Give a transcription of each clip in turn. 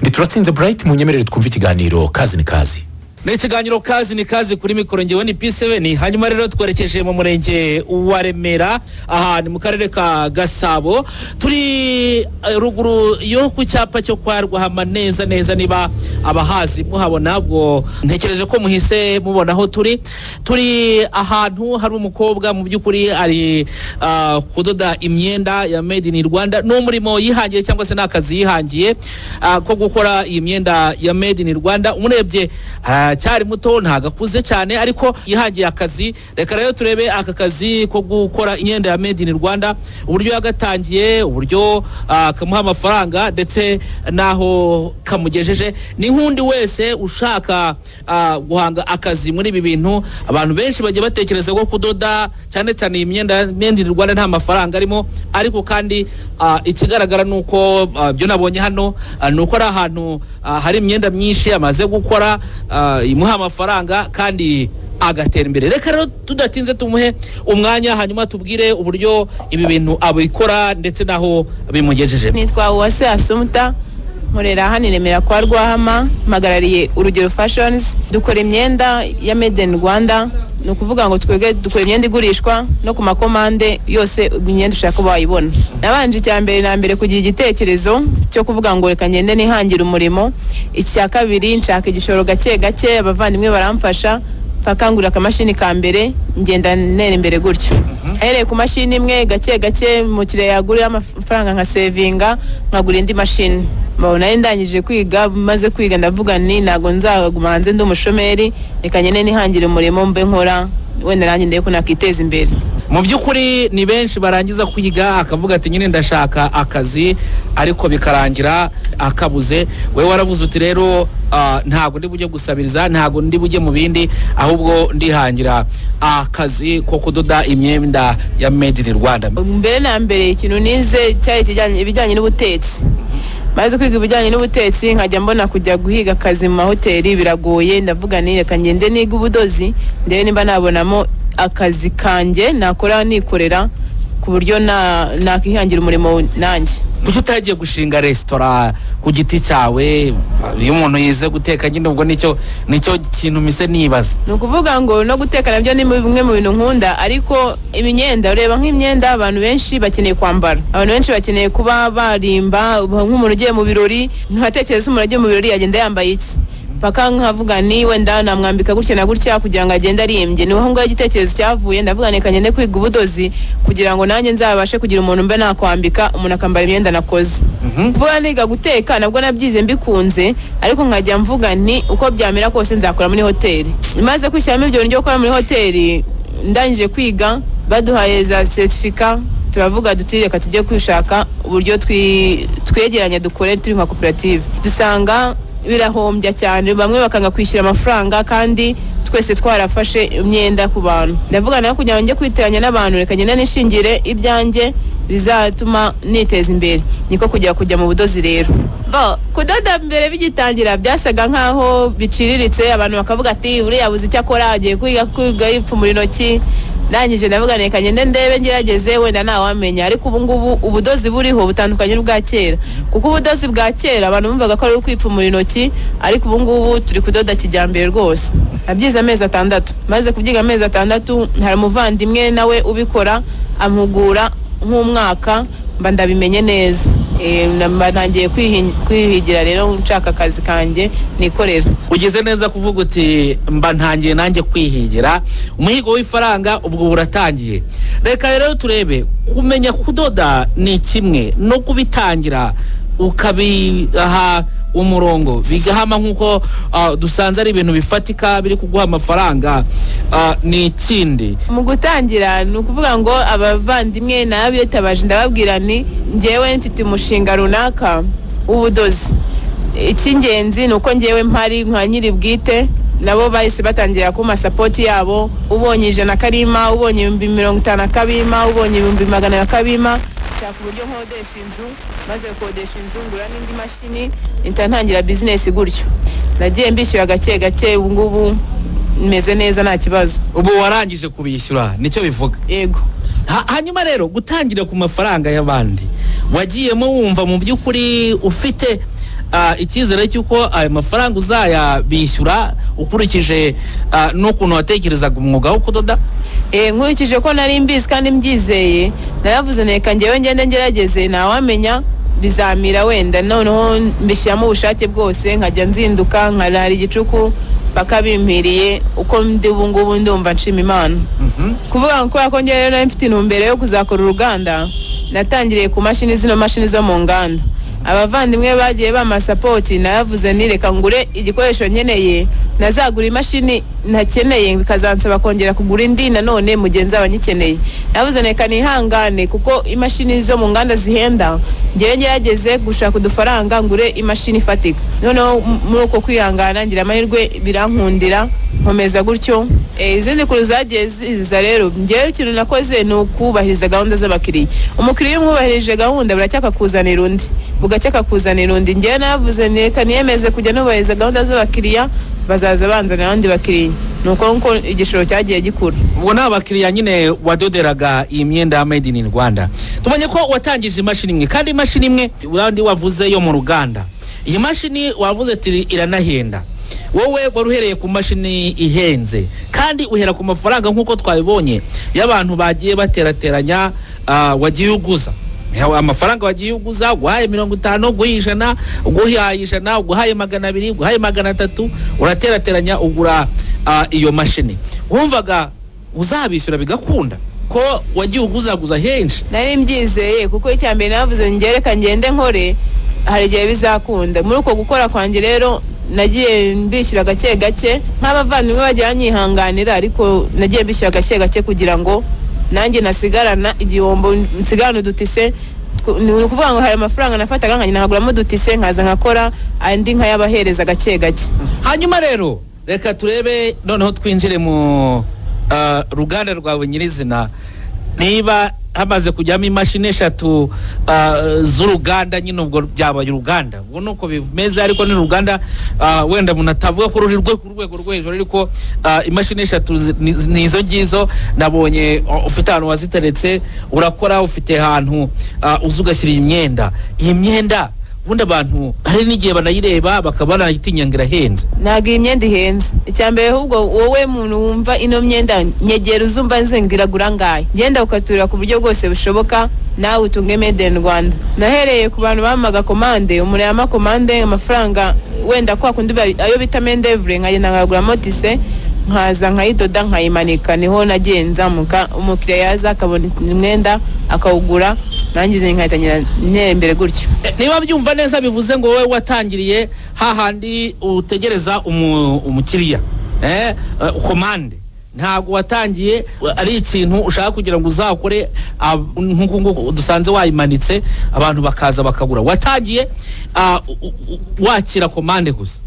Ntituratsinze Bright, munyemerere twumve ikiganiro Kazi ni Kazi. Ni ikiganiro Kazi ni Kazi, kuri mikoro ngewe ni P7. Hanyuma rero twerekeje mu murenge wa Remera, aha ni mu karere ka Gasabo. Turi ruguru yo ku cyapa cyo kwa Rwahama neza neza. Niba abahazi muhabona, ubwo ntekereje ko muhise mubona aho turi. Turi ahantu hari umukobwa, mu by'ukuri ari kudoda imyenda ya made in Rwanda. Ni umurimo yihangiye cyangwa se ni akazi yihangiye ko gukora iyi myenda ya made in Rwanda. Umurebye aracyari muto, ntabwo akuze cyane, ariko yihangiye akazi. Reka rero turebe aka kazi ko gukora imyenda ya made in Rwanda, uburyo yagatangiye, uburyo kamuha amafaranga ndetse n'aho kamugejeje. Ni nk'undi wese ushaka guhanga akazi muri ibi bintu. Abantu benshi bagiye batekereza ko kudoda, cyane cyane iyi myenda ya made in Rwanda, nta mafaranga arimo, ariko kandi ikigaragara ni uko ibyo nabonye hano ni uko ari ahantu hari imyenda myinshi amaze gukora imuha amafaranga kandi agatera imbere. Reka rero tudatinze tumuhe umwanya, hanyuma tubwire uburyo ibi bintu abikora ndetse n'aho bimugejeje. Nitwa Uwase Asumuta, nkorera hano i Remera kwa Rwahama, mpagarariye Urugero Fashions. Dukora imyenda ya made in Rwanda. Ni ukuvuga ngo twebwe dukora imyenda igurishwa no ku makomande yose, imyenda ushaka kuba wayibona. Nabanje icya mbere na mbere kugira igitekerezo cyo kuvuga ngo reka ngende nihangire umurimo. Icya kabiri, nshaka igishoro gake gake, abavandimwe baramfasha mpaka ngura akamashini ka mbere, ngenda ntera imbere gutyo. Ahereye ku mashini imwe, gake gake umukiriya yagurira amafaranga nka sevinga, nkagura indi mashini. Mbona nari ndangije kwiga, maze kwiga ndavuga ni ntabwo nzaguma hanze ndi umushomeri, reka ngende nihangire umurimo mbe nkora, wenda nanjye ndebe ko nakiteza imbere. Mu by'ukuri ni benshi barangiza kwiga akavuga ati nyine ndashaka akazi, ariko bikarangira akabuze. Wowe waravuze uti rero ntabwo ndi bujye gusabiriza, ntabwo ndi bujye mu bindi, ahubwo ndihangira akazi ko kudoda imyenda ya made in Rwanda. Mbere na mbere ikintu nize cyari ibijyanye n'ubutetsi. Maze kwiga ibijyanye n'ubutetsi, nkajya mbona kujya guhiga akazi mu mahoteli biragoye. Ndavuga ni reka ngende niga ubudozi, ndebe nimba nabonamo akazi kanjye nakora nikorera, ku buryo nakihangira umurimo nanjye. Kuki utagiye gushinga resitora ku giti cyawe? Iyo umuntu yize guteka nyine, ubwo nicyo kintu mise nibaza. Ni ukuvuga ngo no guteka nabyo ni bimwe mu bintu nkunda, ariko imyenda, ureba nk'imyenda abantu benshi bakeneye kwambara, abantu benshi bakeneye kuba barimba. Nk'umuntu ugiye mu birori, ntatekereza umuntu agiye mu birori yagenda yambaye iki, paka nkavuga ni wenda namwambika gutya na gutya kugira ngo agende arimbye. Niho ngaho igitekerezo cyavuye, ndavuga reka ngende kwiga ubudozi kugira ngo nanjye nzabashe kugira umuntu mbe nakwambika, umuntu akambara imyenda nakoze. Kuvuga niga guteka nabwo nabyize mbikunze, ariko nkajya mvuga nti uko byamera kose nzakora muri hoteli. Maze kwishyiramo ibyo bintu byo gukora muri hoteli, ndangije kwiga baduhaye za certificat, turavuga duti reka tujye kwishaka uburyo twegeranya dukore turi nka koperative. Dusanga birahombya cyane, bamwe bakanga kwishyura amafaranga kandi twese twarafashe imyenda ku bantu. Ndavuga nawe kugira ngo njye kwiteranya n'abantu, reka ngende nishingire ibyanjye bizatuma niteza imbere. Niko kujya mu budozi rero. Bo, kudoda mbere bigitangira byasaga nkaho biciriritse, abantu bakavuga ati uriya abuze icyo akora, agiye kwiga yipfumura intoki. Ndangije ndavuga reka ngende ndebe ngerageze, wenda ntawamenya. Ariko ubu ngubu ubudozi buriho butandukanye n'ubwa kera, kuko ubudozi bwa kera abantu bumvaga ko ari ukwipfumura intoki, ariko ubu ngubu turi kudoda kijyambere rwose. Nabyize amezi 6. Maze kubyiga amezi 6, hari umuvandimwe nawe ubikora, ampugura nk'umwaka, mba ndabimenye neza. Mba ntangiye kwihigira rero, nshaka akazi kanjye nikorera. Ugeze neza kuvuga uti mba ntangiye nanjye kwihigira, umuhigo w'ifaranga ubwo buratangiye. Reka rero turebe, kumenya kudoda ni kimwe, no kubitangira ukabiha umurongo bigahama nk'uko dusanze ari ibintu bifatika biri kuguha amafaranga ni ikindi. Mu gutangira, ni ukuvuga ngo abavandimwe nabitabaje, ndababwira nti njyewe mfite umushinga runaka w'ubudozi, icy'ingenzi ni uko njyewe mpari nka nyiri bwite. Nabo bahise batangira kumpa support yabo, ubonye 100 akarima, ubonye 50,000 akabima, ubonye 200,000 akabima. Nshaka uburyo nkodesha inzu, maze gukodesha inzu ngura n'indi mashini, mpita ntangira business gutyo. Nagiye mbishyura gake gake, ubu ngubu meze neza, nta kibazo. Ubu warangije kubishyura, nicyo bivuga? Yego. Hanyuma rero gutangira ku mafaranga y'abandi, wagiyemo wumva mu by'ukuri ufite icyizere cy'uko ayo mafaranga uzayabishyura ukurikije n'ukuntu watekerezaga umwuga wo kudoda? Nkurikije ko nari mbizi kandi mbyizeye, naravuze reka ngewe ngende ngerageze, ntawamenya bizamira wenda. Noneho mbishyiramo ubushake bwose, nkajya nzinduka nkarara igicuku bakabimpiriye. Uko ndi ubu ngubu ndumva nshima Imana. Kuvuga ngo kubera ko ngewe rero nari mfite intumbero yo kuzakora uruganda, natangiriye ku mashini, zino mashini zo mu nganda. Abavandimwe bagiye bampa support. Naravuze nti reka ngure igikoresho nkeneye, nazagura imashini ntakeneye bikazansaba kongera kugura indi nanone mu gihe nzaba nyikeneye. Navuze reka nihangane kuko imashini zo mu nganda zihenda, ngewe ngerageze gushaka udufaranga ngure imashini ifatika. Noneho muri uko kwihangana ngira amahirwe birankundira, nkomeza gutyo. Izindi kuru zagiye ziza rero, ngewe ikintu nakoze ni ukubahiriza gahunda z'abakiriya. Umukiriya iyo umwubahirije gahunda, buracya akakuzanira undi, bugacya akakuzanira undi. Ngewe navuze nti reka niyemeze kujya nubahiriza gahunda z'abakiriya, bazaza banzanira abandi bakiriya. Ni uko nguko igishoro cyagiye gikura. Ubwo ni abakiriya nyine wadoderaga iyi myenda ya made in Rwanda. Tubonye ko watangije imashini imwe, kandi imashini imwe urandi wavuze yo mu ruganda. Iyi mashini wavuze ati iranahenda. Wowe wari uhereye ku mashini ihenze, kandi uhera ku mafaranga nk'uko twabibonye y'abantu bagiye baterateranya, wagiye uguza. Yawe amafaranga wagiye uguza, uguhaye 50, uguhaye 100, uguhaye 100, uguhaye 200, uguhaye 300, uraterateranya ugura iyo mashini. Wumvaga uzabishyura bigakunda ko wagiye uguzaguza henshi? Nari mbyizeye, kuko icya mbere navuze ngewe reka ngende nkore, hari igihe bizakunda. Muri uko gukora kwanjye rero nagiye mbishyura gake gake, nk'abavandimwe bagiye banyihanganira, ariko nagiye mbishyura gake gake kugira ngo nanjye nasigarana igihombo, nsigarane udutise. Ni ukuvuga ngo hari amafaranga nafataga nkagenda nkaguramo udutise, nkaza nkakora andi nkayabahereza gake gake. Hanyuma rero reka turebe noneho twinjire mu ruganda rwawe nyirizina. Niba hamaze kujyamo imashini eshatu z'uruganda nyine, ubwo byabaye uruganda, ubwo nuko bimeze. Ariko ni uruganda wenda umuntu atavuga ko ruri rwo ku rwego rwo hejuru, ariko imashini eshatu ni izo ngizo nabonye. Ufite ahantu waziteretse urakora, ufite ahantu uza ugashyira iyi myenda. Iyi myenda ubundi abantu hari n'igihe banayireba bakaba banayitinya ngo irahenze. Ntabwo iyi myenda ihenze. Icya mbere ahubwo, wowe muntu wumva ino myenda, nyegera uzumva nze iragura angahe, ngenda ukaturira ku buryo bwose bushoboka, nawe utunge made in Rwanda. Nahereye ku bantu bamaga komande. Umuntu yama komande amafaranga wenda kwa kundi ayo bita main d'oeuvre, nkagenda nkaguramo tissu, nkaza nkayidoda, nkayimanika. Niho nagiye nzamuka. Umukiriya yaza akabona umwenda akawugura, nanjye nkahita ntera imbere gutyo. Niba byumva neza, bivuze ngo wowe watangiriye hahandi utegereza umukiriya, komande. Ntabwo watangiye ari ikintu ushaka kugira ngo uzakore nk'uku nguku dusanze wayimanitse, abantu bakaza bakagura. Watangiye wakira komande gusa?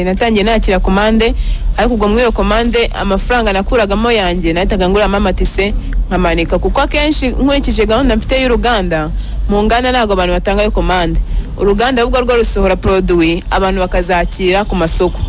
Natangiye nakira komande, ariko ubwo muri iyo komande amafaranga nakuragamo yanjye nahitaga nguramo amatise nkamanika, kuko akenshi nkurikije gahunda mfite y'uruganda, mu nganda ntabwo abantu batangayo komande. Uruganda ahubwo rwo rusohora produit, abantu bakazakira ku masoko.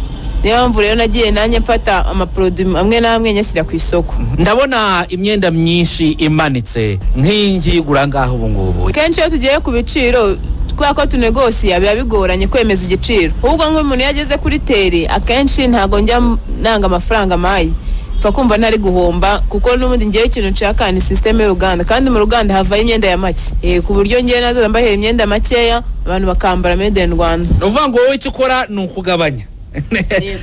Niyo mpamvu rero nagiye nanjye mfata amaproduit amwe n'amwe nyashyira ku isoko. Ndabona imyenda myinshi imanitse. Nk'iyi ngiyi igura ngaho ubu ngubu? Kenshi iyo tugiye ku biciro, kubera ko tunegosiya, biba bigoranye kwemeza igiciro. Ahubwo nk'umuntu iyo ageze kuri terrain, akenshi ntabwo njya nanga amafaranga mayi, pfa kumva ntari guhomba, kuko n'ubundi ngewe ikintu nshaka ni système y'uruganda, kandi mu ruganda havayo imyenda ya make, ku buryo ngewe nazaza mbahera imyenda makeya, abantu bakambara made in Rwanda. Ni ukuvuga ngo wowe icyo ukora ni ukugabanya.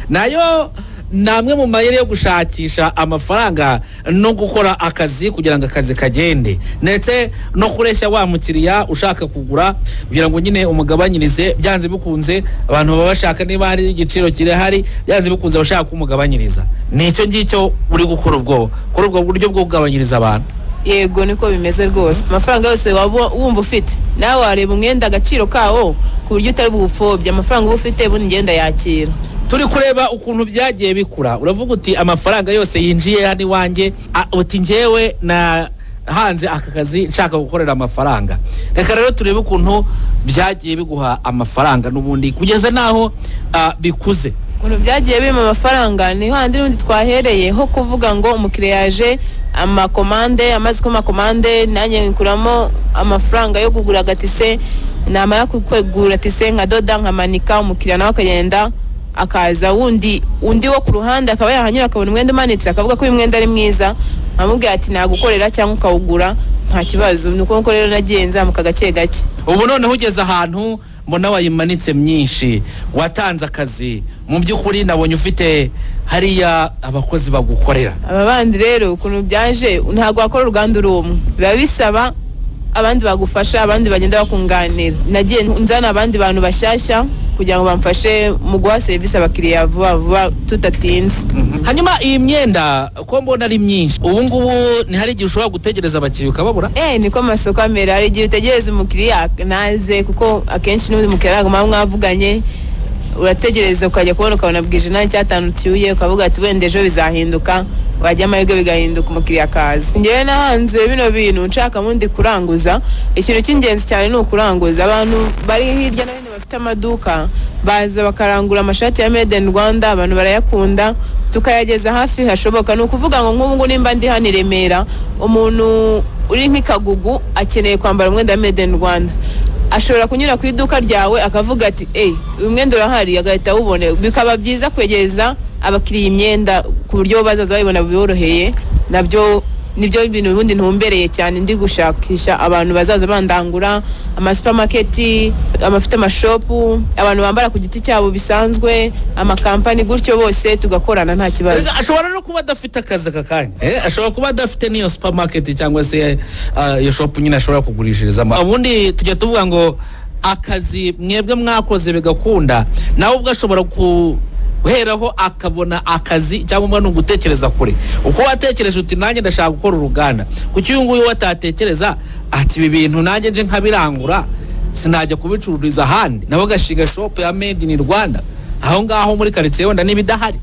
Nayo ni amwe mu mayeri yo gushakisha amafaranga no gukora akazi kugira ngo akazi kagende, ndetse no kureshya wa mukiriya ushaka kugura kugira ngo nyine umugabanyirize. Byanze bikunze abantu baba bashaka, niba hari igiciro kirahari, byanze bikunze bashaka kumugabanyiriza. Ni icyo ngicyo uri gukora ubwo kuri ubwo buryo bwo kugabanyiriza abantu? Yego, niko bimeze rwose. Amafaranga yose waba wumva ufite, nawe wareba umwenda agaciro kawo ku buryo utari buwupfobye. Amafaranga uba ufite ubundi ngenda yakira. Turi kureba ukuntu byagiye bikura. Uravuga uti amafaranga yose yinjiye hano iwanjye, uti njyewe na hanze aka kazi nshaka gukorera amafaranga. Reka rero turebe ukuntu byagiye biguha amafaranga n'ubundi kugeza n'aho bikuze. Ukuntu byagiye bimpa amafaranga ni handi n'ubundi twahereye ho kuvuga ngo umukiriya yaje amakomande, amaze kuma komande nanjye nkuramo amafaranga yo kugura agatise. Namara gutegura tissu nkadoda, nkamanika, umukiriya nawe akagenda akaza, wundi undi wo ku ruhande akaba yahanyura akabona umwenda umanitse, akavuga ko uyu mwenda ari mwiza, nkamubwira ati nagukorera cyangwa ukawugura nta kibazo. Ni uko nguko rero nagiye nzamuka gake gake. Ubu noneho ugeze ahantu mbona wayimanitse myinshi, watanze akazi. Mu by'ukuri nabonye ufite hariya abakozi bagukorera. Aba bandi rero ukuntu byaje, ntabwo wakora uruganda uri umwe, biba bisaba abandi bagufasha, abandi bagenda bakunganira. Nagiye nzana abandi bantu bashyashya kugira ngo bamfashe mu guha serivisi abakiriya vuba vuba tudatinze. Hanyuma iyi myenda ko mbona ari myinshi ubu ngubu, ntihari igihe ushobora gutegereza abakiriya ukababura? Niko amasoko amera, hari igihe utegereza umukiriya ntaze, kuko akenshi n'undi mukiriya ntabwo muba mwavuganye. Urategereza ukajya kubona ukabona bwije nta cyatanu ucyuye, ukavuga ati wenda ejo bizahinduka, wajya amahirwe bigahinduka umukiriya akaza. Njyewe nahanze bino bintu nshaka mundi kuranguza. Ikintu cy'ingenzi cyane ni ukuranguza. Abantu bari hirya no hino bafite amaduka baza bakarangura amashati ya made in Rwanda, abantu barayakunda, tukayageza hafi hashoboka. Ni ukuvuga ngo nk'ubu ngubu nimba ndi hano i Remera, umuntu uri nk'i Kagugu akeneye kwambara umwenda wa made in Rwanda, ashobora kunyura ku iduka ryawe akavuga ati eee, uyu mwenda urahari, agahita awubona. Bikaba byiza kwegereza abakiriya imyenda ku buryo bazaza bayibona biboroheye. Nabyo nibyo bintu ubundi ntumbereye cyane, ndi gushakisha abantu bazaza bandangura, amasupamaketi, abafite amashopu, abantu bambara ku giti cyabo bisanzwe, amakampani, gutyo bose tugakorana nta kibazo. Erega ashobora no kuba adafite akazi aka kanya, ashobora kuba adafite n'iyo supermarket cyangwa se iyo shop nyine ashobora kugurishirizamo. Ubundi tujya tuvuga ngo akazi mwebwe mwakoze bigakunda, nawe ubwo ashobora guheraho akabona akazi, cyangwa ni ugutekereza kure. Uko watekereje uti nanjye ndashaka gukora uruganda, kuki uyu nguyu watatekereza ati ibi bintu nanjye nje nkabirangura, sinajya kubicururiza ahandi, nawe agashinga shop ya made in Rwanda aho ngaho muri karitsiye, wenda niba idahari?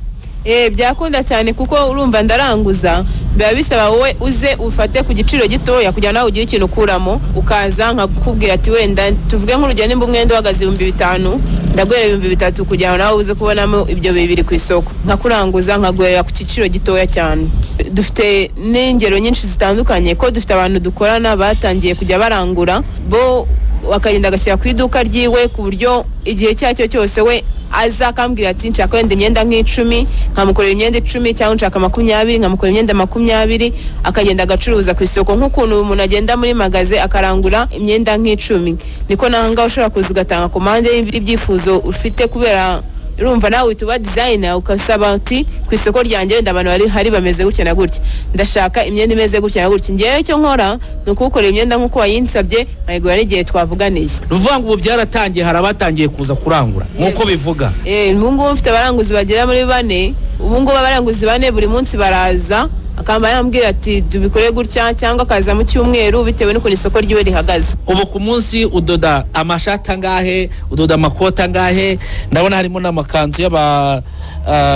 Byakunda cyane, kuko urumva ndaranguza, biba bisaba wowe uze ufate ku giciro gitoya kugira nawe ugire ikintu ukuramo. Ukaza nkakubwira ati wenda tuvuge nk'urugero, nimba umwenda uhagaze 5000, ndaguhera 3000 kugira ngo nawe uze kubonamo ibyo 2000 ku isoko. Nkakuranguza, nkaguhera ku giciro gitoya cyane. Dufite n'ingero nyinshi zitandukanye ko dufite abantu dukorana batangiye kujya barangura, bo akagenda agashyira ku iduka ryiwe, ku buryo igihe icyo ari cyo cyose we aza akambwira ati nshaka wenda imyenda nk'icumi, nkamukorera imyenda 10, cyangwa nshaka 20, nkamukorera imyenda 20, akagenda agacuruza ku isoko. Nk'ukuntu umuntu agenda muri magasin akarangura imyenda nk'icumi, niko naho ngaho ushobora kuza ugatanga komande y'ibyifuzo ufite, kubera urumva nawe uhita uba designer, ukasaba uti ku isoko ryanjye wenda abantu bari hari bameze gutya na gutya, ndashaka imyenda imeze gutya na gutya. Ngewe icyo nkora ni ukuwukorera imyenda nk'uko wayinsabye, nkayigura n'igihe twavuganiye. Ni ukuvuga ngo ubu byaratangiye, hari abatangiye kuza kurangura nk'uko bivuga. Ubu ngubu mfite abaranguzi bagera muri bane. Ubu ngubu abaranguzi bane buri munsi baraza, akaba yambwira ati tubikore gutya, cyangwa akaza mu cyumweru bitewe n'ukuntu isoko ryiwe rihagaze. Ubu ku munsi udoda amashati angahe? Udoda amakoti angahe? Ndabona harimo n'amakanzu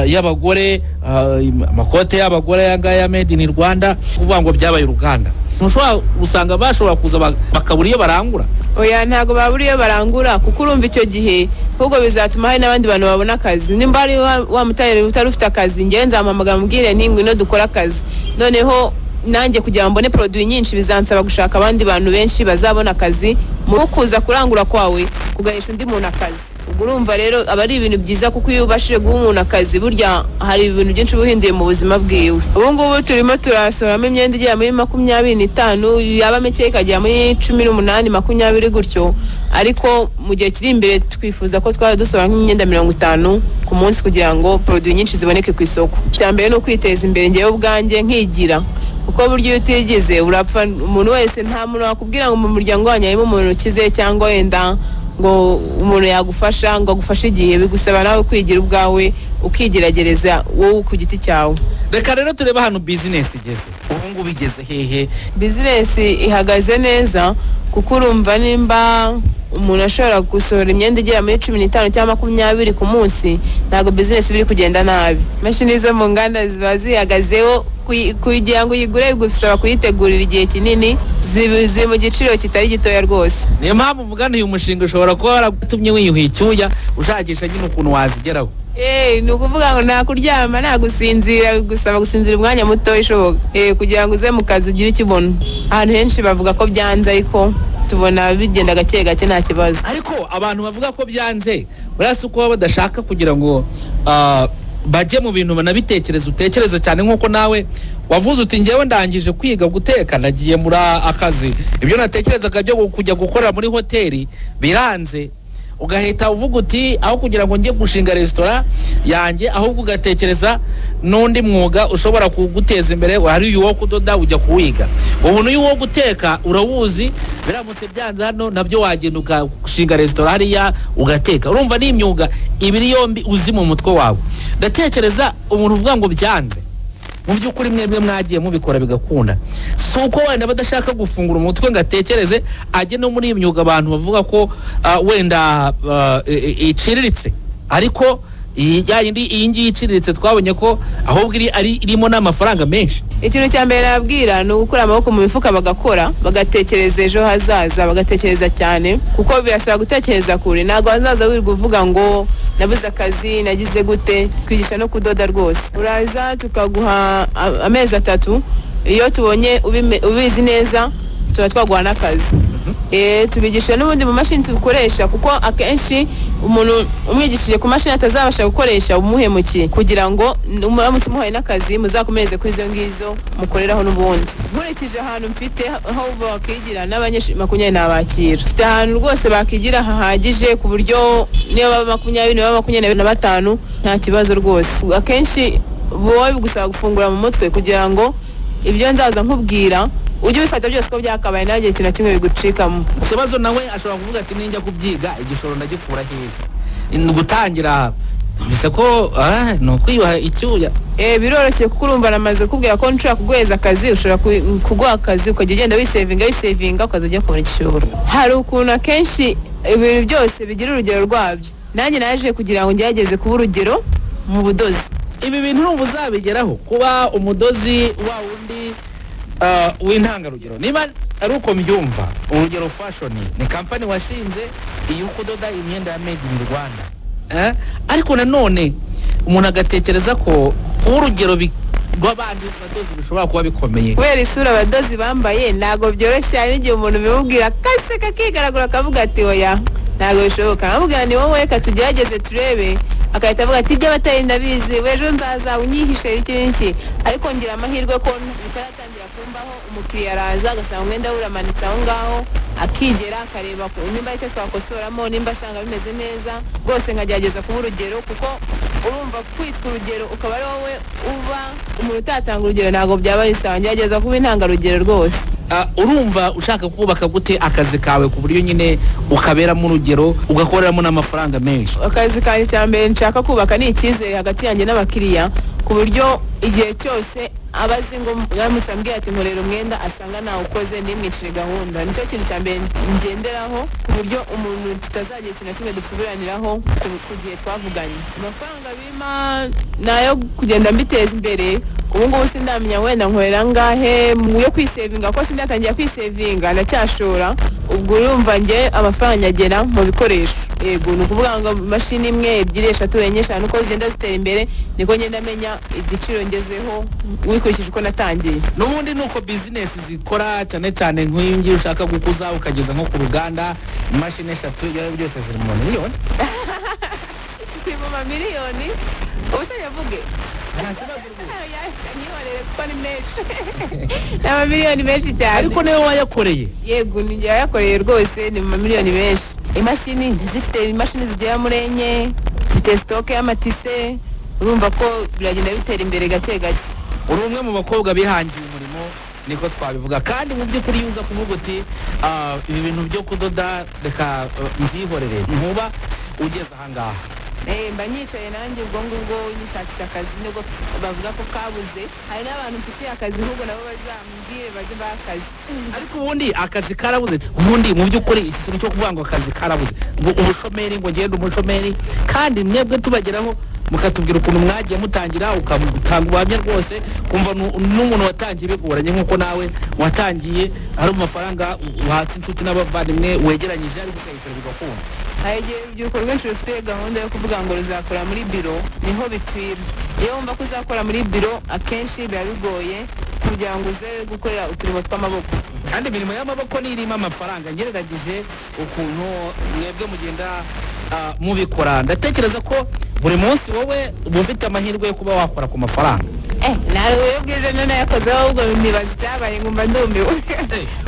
y'abagore, amakote y'abagore aya ngaya ya made in Rwanda. Kuvuga ngo byabaye uruganda, ntushobora gusanga bashobora kuza bakabura iyo barangura? Oya, ntabwo babura iyo barangura, kuko urumva icyo gihe ahubwo bizatuma hari n'abandi bantu babona akazi. Nimba ari wa mutayeri utari ufite akazi, ngewe nzamuhamagara mubwire nti ngwino dukore akazi. Noneho nanjye kugira ngo mbone produit nyinshi bizansaba gushaka abandi bantu benshi bazabona akazi, mu kuza kurangura kwawe kugahesha undi muntu akazi. Ubwo urumva rero aba ari ibintu byiza, kuko iyo ubashije guha umuntu akazi, burya hari ibintu byinshi uba uhinduye mu buzima bwiwe. Ubu ngubu turimo turasoramo imyenda igera muri 25, yaba mike ikagera muri 18, 20 gutyo, ariko mu gihe kiri imbere twifuza ko twaba dusohora nk'imyenda 50 ku munsi kugira ngo produit nyinshi ziboneke ku isoko. Icya mbere ni ukwiteza imbere ngewe ubwanjye nkigira, kuko burya iyo utigize urapfa. Umuntu wese, nta muntu wakubwira ngo mu muryango wanyu harimo umuntu ukize, cyangwa wenda ngo umuntu yagufasha ngo agufashe igihe. Bigusaba nawe kwigira ubwawe, ukigeragereza wowe ku giti cyawe. Reka rero turebe ahantu bizinesi igeze ubu ngubu. Igeze hehe? Bizinesi ihagaze neza, kuko urumva nimba umuntu ashobora gusohora imyenda igera muri 15 cyangwa 20 ku munsi, ntabwo bizinesi biri kugenda nabi. Imashini zo mu nganda ziba zihagazeho, kugira ngo uyigure bigusaba kuyitegurira igihe kinini, ziri mu giciro kitari gitoya rwose. Niyo mpamvu mugana uyu mushinga ushobora kuba waratumye wiyuha icyuya, ushakisha nyine ukuntu wazigeraho. Ni ukuvuga ngo nta kuryama, nta gusinzira, bigusaba gusinzira umwanya muto ishoboka, kugira ngo uze mu kazi ugire icyo ubona. Ahantu henshi bavuga ko byanze, ariko Tubona bigenda gake gake, nta kibazo. Ariko abantu bavuga ko byanze, buriya si uko baba badashaka kugira ngo bajye mu bintu banabitekereza. Utekereze cyane, nk'uko nawe wavuze uti: "Ngewe ndangije kwiga guteka, nagiye muri akazi, ibyo natekerezaga byo kujya gukorera muri hoteli biranze." Ugahita uvuga uti: "Aho kugira ngo njye gushinga resitora yanjye," ahubwo ugatekereza n'undi mwuga ushobora kuguteza imbere. Hari uyu wo kudoda, ujya kuwiga. Ubu n'uyu wo guteka urawuzi, biramutse byanze hano nabyo wagenda ugashinga resitora hariya ugateka. Urumva ni imyuga ibiri yombi uzi mu mutwe wawe. Ndatekereza umuntu uvuga ngo byanze, mu by'ukuri mwebwe mwagiye mubikora bigakunda, si uko wenda badashaka gufungura umutwe ngo atekereze ajye no muri iyi myuga abantu bavuga ko wenda iciriritse. Ariko iyi ya yindi, iyi ngiyi iciriritse, twabonye ko ahubwo iri ari irimo n'amafaranga menshi. Ikintu cya mbere nababwira ni ugukura amaboko mu mifuka, bagakora, bagatekereza ejo hazaza, bagatekereza cyane, kuko birasaba gutekereza kure. Ntabwo hazaza wirirwa uvuga ngo nabuze akazi, nagize gute. Twigisha no kudoda rwose. Uraza tukaguha amezi 3, iyo tubonye ubizi neza tuba twaguha n'akazi. Tubigisha n'ubundi mu mashini dukoresha, kuko akenshi umuntu umwigishije ku mashini atazabasha gukoresha umuhemukiye. Kugira ngo muramutse umuhaye n'akazi, muzakomereze kuri izo ngizo mukoreraho n'ubundi. Nkurikije ahantu mfite aho bakigira n'abanyeshuri 20 nabakira, mfite ahantu rwose bakigira hahagije, ku buryo niyo baba 20, niba 25, nta kibazo rwose. Akenshi wowe bigusaba gufungura mu mutwe kugira ngo ibyo nzaza nkubwira ujye ubifata byose uko byakabaye, nawe igihe ikintu na kimwe bigucikamo. Ikibazo, nawe ashobora kuvuga ati: "Ninjya kubyiga, igishoro ndagikura hehe?" Ni gutangira mbese ko ni ukwiyuha icyuya. Biroroshye, kuko urumva namaze kukubwira ko nshobora kuguheza akazi, ushobora kuguha akazi ukajya ugenda wisevinga, wisevinga, ukazajya kubona igishoro. Hari ukuntu akenshi ibintu byose bigira urugero rwabyo. Nanjye naje kugira ngo ngerageze kuba urugero mu budozi. Ibi bintu urumva uzabigeraho, kuba umudozi wa wundi w'intangarugero? Niba ari uko mbyumva, Urugero Fashion ni kampani washinze iyo kudoda imyenda ya made in Rwanda. Ariko nanone umuntu agatekereza ko kuba urugero rw'abandi badozi bishobora kuba bikomeye. Kubera isura abadozi bambaye, ntabwo byoroshye. Hari n'igihe umuntu bimubwira akaseka, akigaragura, akavuga ati: "Oya, ntabwo bishoboka." Nkamubwira: "Ni wowe, reka tugerageze turebe." Agahita avuga ati: "Iby'abatari ndabizi, ejo nzaza unyihishe iki n'iki." Ariko ngira amahirwe ko bitaratangira kumbaho. Umukiriya araza agasanga umwenda we uramanitse aho ngaho, akigera akareba nimba ari icyo twakosoramo, nimba asanga bimeze neza rwose. Nkagerageza kuba urugero, kuko urumva kwitwa urugero ukaba ari wowe uba umuntu utatanga urugero, ntabwo byaba ari sawa. Ngerageza kuba intangarugero rwose. Urumva ushaka kubaka gute akazi kawe ku buryo nyine ukaberamo urugero, ugakoreramo n'amafaranga menshi? Akazi kanjye, cya mbere nshaka kubaka ni icyizere hagati yanjye n'abakiriya, ku buryo igihe cyose aba azi ngo yaramutse ambwiye ati: "Nkorera umwenda," asanga nawukoze, ntimwicire gahunda. Nicyo kintu cya mbere ngenderaho, ku buryo umuntu tutazagira ikintu na kimwe dupfubiraniraho ku gihe twavuganye. Amafaranga bima ni ayo kugenda mbiteza imbere. Ubu ngubu sindamenya wenda nkorera angahe mu yo kwisevinga, kuko sindatangira kwisevinga, ndacyashora. Ubwo urumva njye amafaranga nyagera mu bikoresho. Yego, ni ukuvuga ngo imashini imwe, ebyiri, eshatu, enye, eshanu, uko zigenda zitera imbere niko ngenda menya igiciro ngezeho wikurikije uko natangiye. N'ubundi ni uko bizinesi zikora, cyane cyane nk'iyi ngiyi ushaka gukuza ukageza nko ku ruganda, imashini eshatu, ibyo ari byo byose ziri mu mamiliyoni. Ziri mu mamiliyoni, ubu se yavuge? Nta kibazo rwose. Nyihorere kuko ni menshi, ni amamiliyoni menshi cyane. Ariko niwe wayakoreye. Yego, ni njye wayakoreye rwose, ni mu mamiliyoni menshi. Imashini zifite, imashini zigera muri enye, mfite stock y'amatise. Urumva ko biragenda bitera imbere gake gake. Uri umwe mu bakobwa bihangiye umurimo, niko twabivuga. Kandi mu by'ukuri iyo uza kuvuga uti: "Ibi bintu byo kudoda reka mbyihorere," ntuba ugeze ahangaha. Mba nyicaye nanjye ubwo ngubwo nyishakisha akazi, nubwo bavuga ko kabuze. Hari n'abantu mfitiye akazi, ahubwo nabo bazambwire baze bahe akazi. Ariko ubundi akazi karabuze. Ubundi mu by'ukuri iki kintu cyo kuvuga ngo akazi karabuze, ngo ubushomeri, ngo ngende umushomeri, kandi mwebwe tubageraho mukatubwira ukuntu mwagiye mutangira, ukamutanga ubuhamya rwose, kumva n'umuntu watangiye bigoranye, nk'uko nawe watangiye ari mu mafaranga uhatse inshuti n'abavandimwe wegeranyije, ariko ukayishyura bigakunda. Hari igihe urubyiruko rwinshi rufite gahunda yo kuvuga ngo ruzakora muri biro, niho bipfira. Iyo wumva ko uzakora muri biro, akenshi biba bigoye. Ku Kugira ngo uze gukorera uturimo tw'amaboko. Kandi imirimo y'amaboko niyo irimo amafaranga. Ngereragije ukuntu mwebwe mugenda mubikora, ndatekereza ko buri munsi wowe uba ufite amahirwe yo kuba wakora ku mafaranga. Nawe iyo bwije none yakozeho, ahubwo nibaza icyabaye nkumva ndumiwe.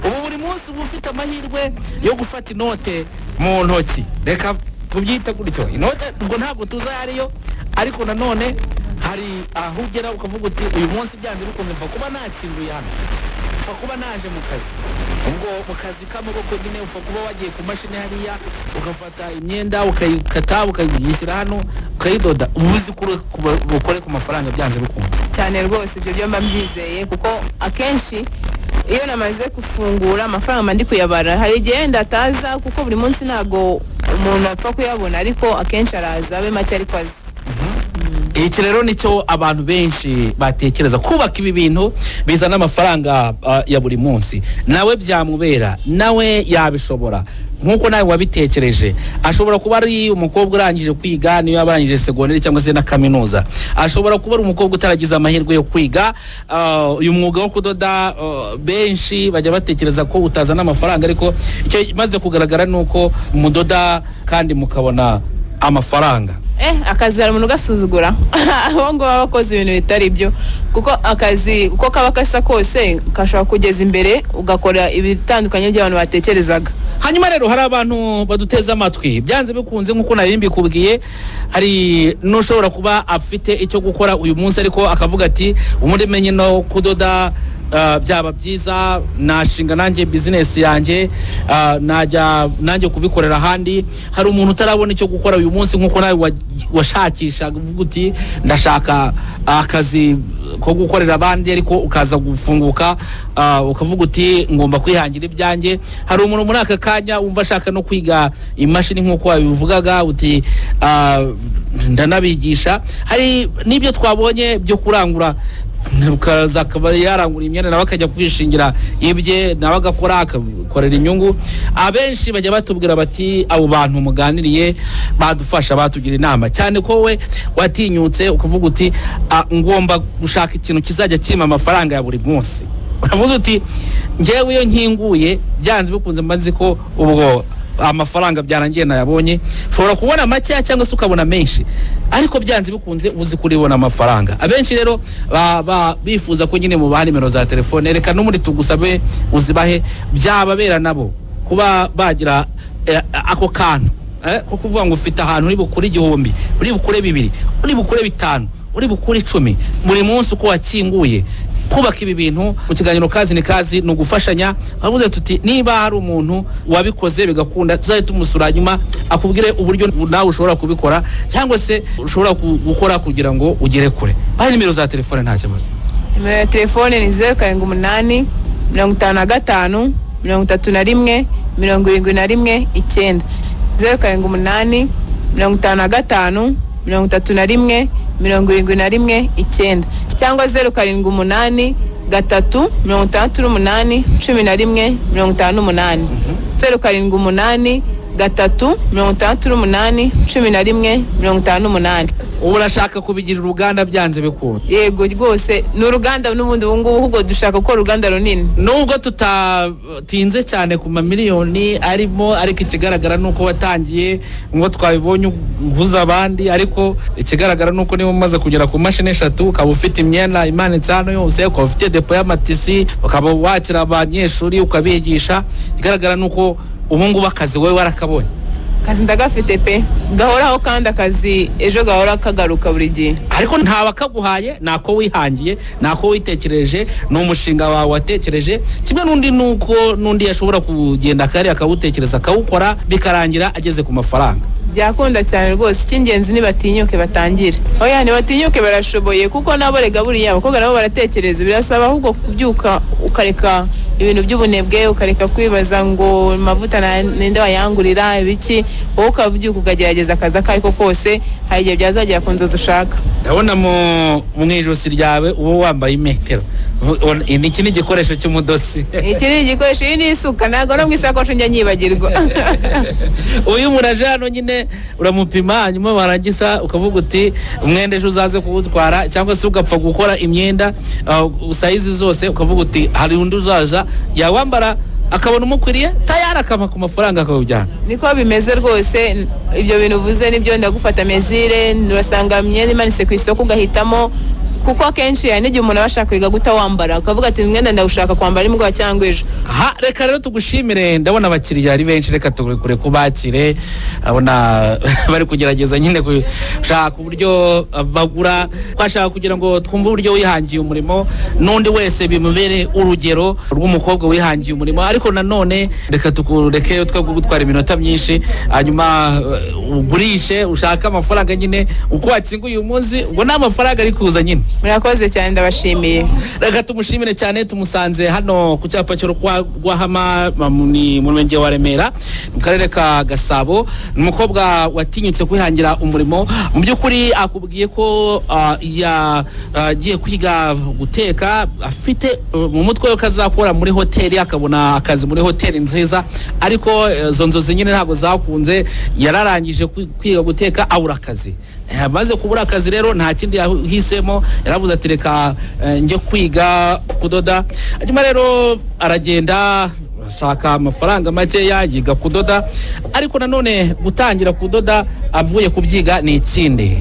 Ubu buri munsi uba ufite amahirwe yo gufata inote mu ntoki, reka tubyite gutyo. Inote ubwo ntabwo tuzi ayo ariyo, ariko nanone hari aho ugera ukavuga uti: "Uyu munsi byanze bikunze mfa kuba nakinguye hano, upfa kuba naje mu kazi." Ubwo mu kazi k'amaboko nyine, upfa kuba wagiye ku mashini hariya, ugafata imyenda ukayikata, ukayishyira hano, ukayidoda, uba uzi ko uri bukore ku mafaranga byanze bikunze. Cyane rwose, ibyo byo mba mbyizeye, kuko akenshi iyo namaze gufungura amafaranga mba ndi kuyabara. Hari igihe wenda ataza, kuko buri munsi ntabwo umuntu apfa kuyabona, ariko akenshi araza, abe make ariko aza. Iki rero nicyo abantu benshi batekereza: kubaka ibi bintu bizana amafaranga ya buri munsi. Nawe byamubera, nawe yabishobora nk'uko nawe wabitekereje. Ashobora kuba ari umukobwa urangije kwiga, niyo yaba arangije segonderi cyangwa se na kaminuza. Ashobora kuba ari umukobwa utaragize amahirwe yo kwiga. Uyu mwuga wo kudoda, benshi bajya batekereza ko utazana amafaranga, ariko icyo imaze kugaragara ni uko mudoda kandi mukabona amafaranga. Akazi hari umuntu ugasuzugura? Abo ngabo baba bakoze ibintu bitari byo, kuko akazi uko kaba gasa kose kashobora kugeza imbere, ugakora ibitandukanye by'abantu batekerezaga. Hanyuma rero hari abantu baduteze amatwi, byanze bikunze nk'uko nari mbikubwiye, hari n'ushobora kuba afite icyo gukora uyu munsi, ariko akavuga ati: "Ubundi menye no kudoda, byaba byiza, nashinga nanjye bizinesi yanjye, najya nanjye kubikorera ahandi." Hari umuntu utarabona icyo gukora uyu munsi, nk'uko nawe washakishaga uvuga uti: "Ndashaka akazi ko gukorera abandi," ariko ukaza gufunguka, ukavuga uti: "Ngomba kwihangira ibyanjye." Hari umuntu muri aka kanya wumva ashaka no kwiga imashini, nk'uko wabivugaga uti: "Ndanabigisha." Hari n'ibyo twabonye byo kurangura, ukaza akaba yarangura imyenda, nawe akajya kwishingira ibye, nawe agakora akakorera inyungu. Abenshi bajya batubwira bati: "Abo bantu muganiriye badufasha, batugira inama," cyane ko we watinyutse ukavuga uti: "Ngomba gushaka ikintu kizajya kimpa amafaranga ya buri munsi." Uravuze uti: "Njyewe iyo nkinguye, byanze bikunze mba nzi ko ubwo amafaranga byarangiye nayabonye." Ushobora kubona makeya cyangwa se ukabona menshi, ariko byanze bikunze uzi kuribona amafaranga. Abenshi rero bifuza ko nyine mubaha nimero za telefone. Reka n'ubundi tugusabe uzibahe, byababera nabo kuba bagira ako kantu ko kuvuga ngo ufite ahantu uri bukure 1000, uri bukure 2, uri bukure 5, uri bukure 10 buri munsi uko wakinguye. Kubaka ibi bintu mu kiganiro Kazi ni Kazi ni ugufashanya. Twavuze tuti: niba hari umuntu wabikoze bigakunda, tuzajye tumusura, nyuma akubwire uburyo nawe ushobora kubikora cyangwa se ushobora gukora kugira ngo ugere kure. Bahe nimero za telefone, nta kibazo. Nimero ya telefone ni 078 55 31 71 9. 078 55 31 71 9, cyangwa 078 3 68 11 58. 078 3 68 11 58. Ubu urashaka kubigira uruganda byanze bikunze? Yego rwose, ni uruganda n'ubundi ubu ngubu, ahubwo dushaka gukora uruganda runini. Nubwo tutatinze cyane ku mamiliyoni arimo, ariko ikigaragara ni uko watangiye ngo twabibonye uguza abandi, ariko ikigaragara ni uko niba umaze kugera ku mashini 3, ukaba ufite imyenda imanitse hano yose, ukaba ufite depo y'amatisi, ukaba wakira abanyeshuri ukabigisha, ikigaragara ni uko ubu ngubu akazi wowe warakabonye. Akazi ndagafite pe, gahoraho, kandi akazi ejo gahora kagaruka buri gihe. Ariko nta wakaguhaye, ni ako wihangiye, ni ako witekereje, ni umushinga wawe watekereje. Kimwe n'undi, nuko n'undi yashobora kugenda akariya akawutekereza, akawukora, bikarangira ageze ku mafaranga. Byakunda cyane rwose. Icy'ingenzi nibatinyuke batangire. Oya, ntibatinyuke, barashoboye, kuko nabo rega buriya abakobwa nabo baratekereza. Birasaba ahubwo kubyuka ukareka. Ibintu by'ubunebwe, ukareka kwibaza ngo amavuta ninde wayangurira ibiki, wowe ukabyuka ukagerageza akazi ako ariko kose, hari igihe byazagera ku nzozi ushaka. Ndabona mu ijosi ryawe uba wambaye imetero. Iki ni igikoresho cy'umudozi. Iki ni igikoresho, iyi ni isuka, ntabwo no mu isakoshi njya nyibagirwa. Uyu muntu aje hano nyine uramupima, hanyuma warangiza ukavuga uti umwenda ejo uzaze kuwutwara, cyangwa se ugapfa gukora imyenda size zose, ukavuga uti hari undi uzaza yawambara akabona umukwiriye, tayari akampa ku mafaranga akawujyana. Niko bimeze rwose, ibyo bintu uvuze nibyo. Ndagufata mesure, urasanga imyenda imanitse ku isoko ugahitamo, kuko akenshi hari n'igihe umuntu aba ashaka kwiga gutawambara, ukavuga ati umwenda ndawushaka kwambara nimugoroba cyangwa ejo. Aha reka rero tugushimire, ndabona abakiriya ari benshi, reka turekure kubakire. Abona bari kugerageza nyine gushaka uburyo bagura. Twashaka kugira ngo twumve uburyo wihangiye umurimo, n'undi wese bimubere urugero rw'umukobwa wihangiye umurimo. Ariko nanone reka tukureke twe gutwara iminota myinshi, hanyuma ugurishe ushake amafaranga nyine. Uko watsinguye uyu munsi, ubwo ni amafaranga ari kuza nyine. Murakoze cyane, ndabashimiye. Reka tumushimire cyane. Tumusanze hano ku cyapa cyo Rwahama, ni mu murenge wa Remera mu karere ka Gasabo. Ni umukobwa watinyutse kwihangira umurimo. Mu by'ukuri akubwiye ko yagiye kwiga guteka afite mu mutwe we ko azakora muri hoteli, akabona akazi muri hoteli nziza, ariko izo nzozi nyine ntabwo zakunze. Yararangije kwiga guteka abura akazi. Amaze kubura akazi rero nta kindi yahisemo, yaravuze ati reka njye kwiga kudoda. Hanyuma rero aragenda ashaka amafaranga makeya yiga kudoda, ariko nanone gutangira kudoda avuye kubyiga ni ikindi.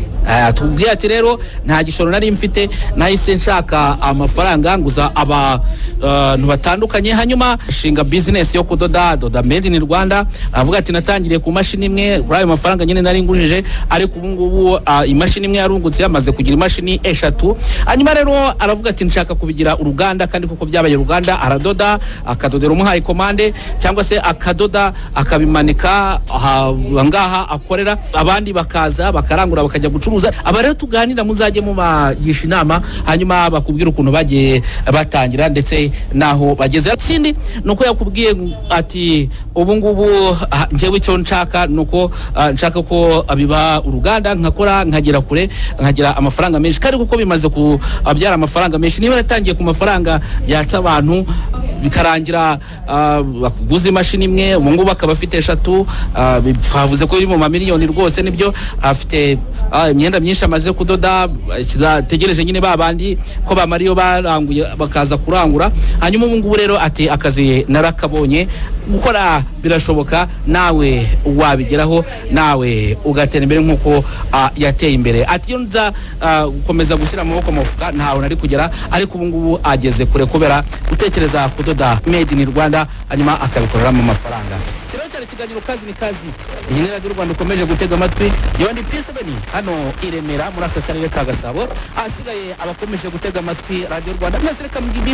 Tubwiye ati rero nta gishoro nari mfite, nahise nshaka amafaranga nguza abantu batandukanye, hanyuma nshinga business yo kudoda, doda made in Rwanda. Avuga ati natangiriye ku mashini imwe kuri ayo mafaranga nyine nari ngujije, ariko ubu ngubu imashini imwe yarungutse, yamaze kugira imashini 3. Hanyuma rero aravuga ati nshaka kubigira uruganda, kandi kuko byabaye uruganda, aradoda, akadodera umuhaye komande, cyangwa se akadoda akabimanika aha ngaha akorera, abandi bakaza bakarangura bakajya gucuruza. Aba rero tuganira muzajye mubagisha inama, hanyuma bakubwira ukuntu bagiye batangira ndetse n'aho bageze. Ikindi ni uko yakubwiye ati ubu ngubu njyewe icyo nshaka ni uko nshaka ko biba uruganda, nkakora nkagera kure, nkagira amafaranga menshi, kandi kuko bimaze kubyara amafaranga menshi. Niba yaratangiye ku mafaranga yatsa abantu bikarangira bakuguza imashini imwe, ubu ngubu akaba afite 3, twavuze ko biri mu mamiliyoni rwose. Nibyo, afite imyenda myinshi amaze kudoda, ategereje nyine ba bandi ko bamara iyo baranguye bakaza kurangura. Hanyuma ubu ngubu rero ati akazi narakabonye, gukora birashoboka, nawe wabigeraho, nawe ugatera imbere nk'uko yateye imbere. Ati iyo nza gukomeza gushyira amaboko mu mufuka ntawe nari kugera, ariko ubu ngubu ageze kure kubera gutekereza kudoda made in Rwanda, hanyuma akabikoreramo amafaranga. Kiriho cyane ikiganiro Kazi ni Kazi, iyi ni Radiyo Rwanda ukomeje gutega amatwi. Yewe ndi P7 hano i Remera muri aka karere ka Gasabo. Ahasigaye abakomeje gutega amatwi Radiyo Rwanda mwese reka mbwibise.